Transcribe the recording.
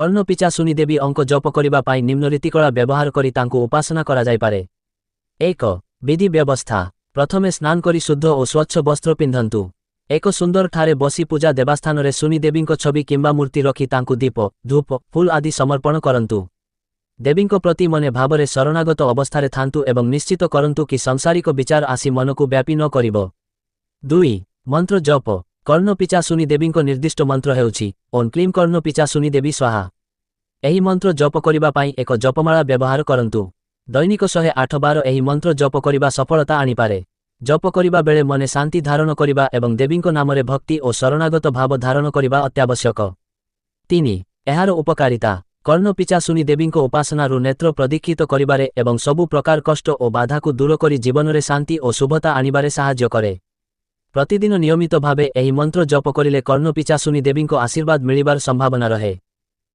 କର୍ଣ୍ଣପିଚାସୁନି ଦେବୀ ଅଙ୍କ ଜପ କରିବା ପାଇଁ ନିମ୍ନ ରୀତିକଳା ବ୍ୟବହାର କରି ତାଙ୍କୁ ଉପାସନା କରାଯାଇପାରେ। 1. ବିଧି ବ୍ୟବସ୍ଥା। ପ୍ରଥମେ ସ୍ନାନ କରି ଶୁଦ୍ଧ ଓ ସ୍ୱଚ୍ଛ ବସ୍ତ୍ର ପିନ୍ଧନ୍ତୁ। ଏକ ସୁନ୍ଦର ଠାରେ ବସି ପୂଜା ଦେବାସ୍ଥାନରେ ସୁନି ଦେବୀଙ୍କ ଛବି କିମ୍ବା ମୂର୍ତ୍ତି ରଖି ତାଙ୍କୁ ଦୀପ, ଧୂପ, ଫୁଲ ଆଦି ସମର୍ପଣ କରନ୍ତୁ। ଦେବୀଙ୍କ ପ୍ରତି ମନେ ଭାବରେ ଶରଣାଗତ ଅବସ୍ଥାରେ ଥାନ୍ତୁ ଏବଂ ନିଶ୍ଚିତ କରନ୍ତୁ କି ସଂସାରିକ ବିଚାର ଆସି ମନକୁ ବ୍ୟାପି ନ କରିବ। 2. ମନ୍ତ୍ର ଜପ। କର୍ଣ୍ଣପିଚାସୁନି ଦେବୀଙ୍କ ନିର୍ଦ୍ଦିଷ୍ଟ ମନ୍ତ୍ର ହେଉଛି ଓಂ କ୍ଲିମ୍ କର୍ଣ୍ଣପିଚାସୁନି ଦେବୀ ସ୍ୱାହା। ଏହି ମନ୍ତ୍ର ଜପ କରିବା ପାଇଁ ଏକ ଜପମାଳା ବ୍ୟବହାର କରନ୍ତୁ। ଦୈନିକ 108 ବାର ଏହି ମନ୍ତ୍ର ଜପ କରିବା ସଫଳତା ଆଣିପାରେ। ଜପ କରିବା ବେଳେ ମନେ ଶାନ୍ତି ଧାରଣ କରିବା ଏବଂ ଦେବୀଙ୍କ ନାମରେ ଭକ୍ତି ଓ ଶରଣାଗତ ଭାବ ଧାରଣ କରିବା ଅତ୍ୟାବଶ୍ୟକ। 3. ଏହାର ଉପକାରିତା। କର୍ଣ୍ଣପିଚାସୁନି ଦେବୀଙ୍କ ଉପାସନାରୁ ନେତ୍ର ପ୍ରଦୀକ୍ଷିତ କରିବାରେ ଏବଂ ସବୁ ପ୍ରକାର କଷ୍ଟ ଓ ବାଧାକୁ ଦୂର କରି ଜୀବନରେ ଶାନ୍ତି ଓ ଶୁଭତା ଆଣିବାରେ ସାହାଯ୍ୟ କରେ। ପ୍ରତିଦିନ ନିୟମିତ ଭାବେ ଏହି ମନ୍ତ୍ର ଜପ କରିଲେ କର୍ଣ୍ଣପିଚାସୁନି ଦେବୀଙ୍କ ଆଶୀର୍ବାଦ ମିଳିବାର ସମ୍ଭାବନା ରହେ।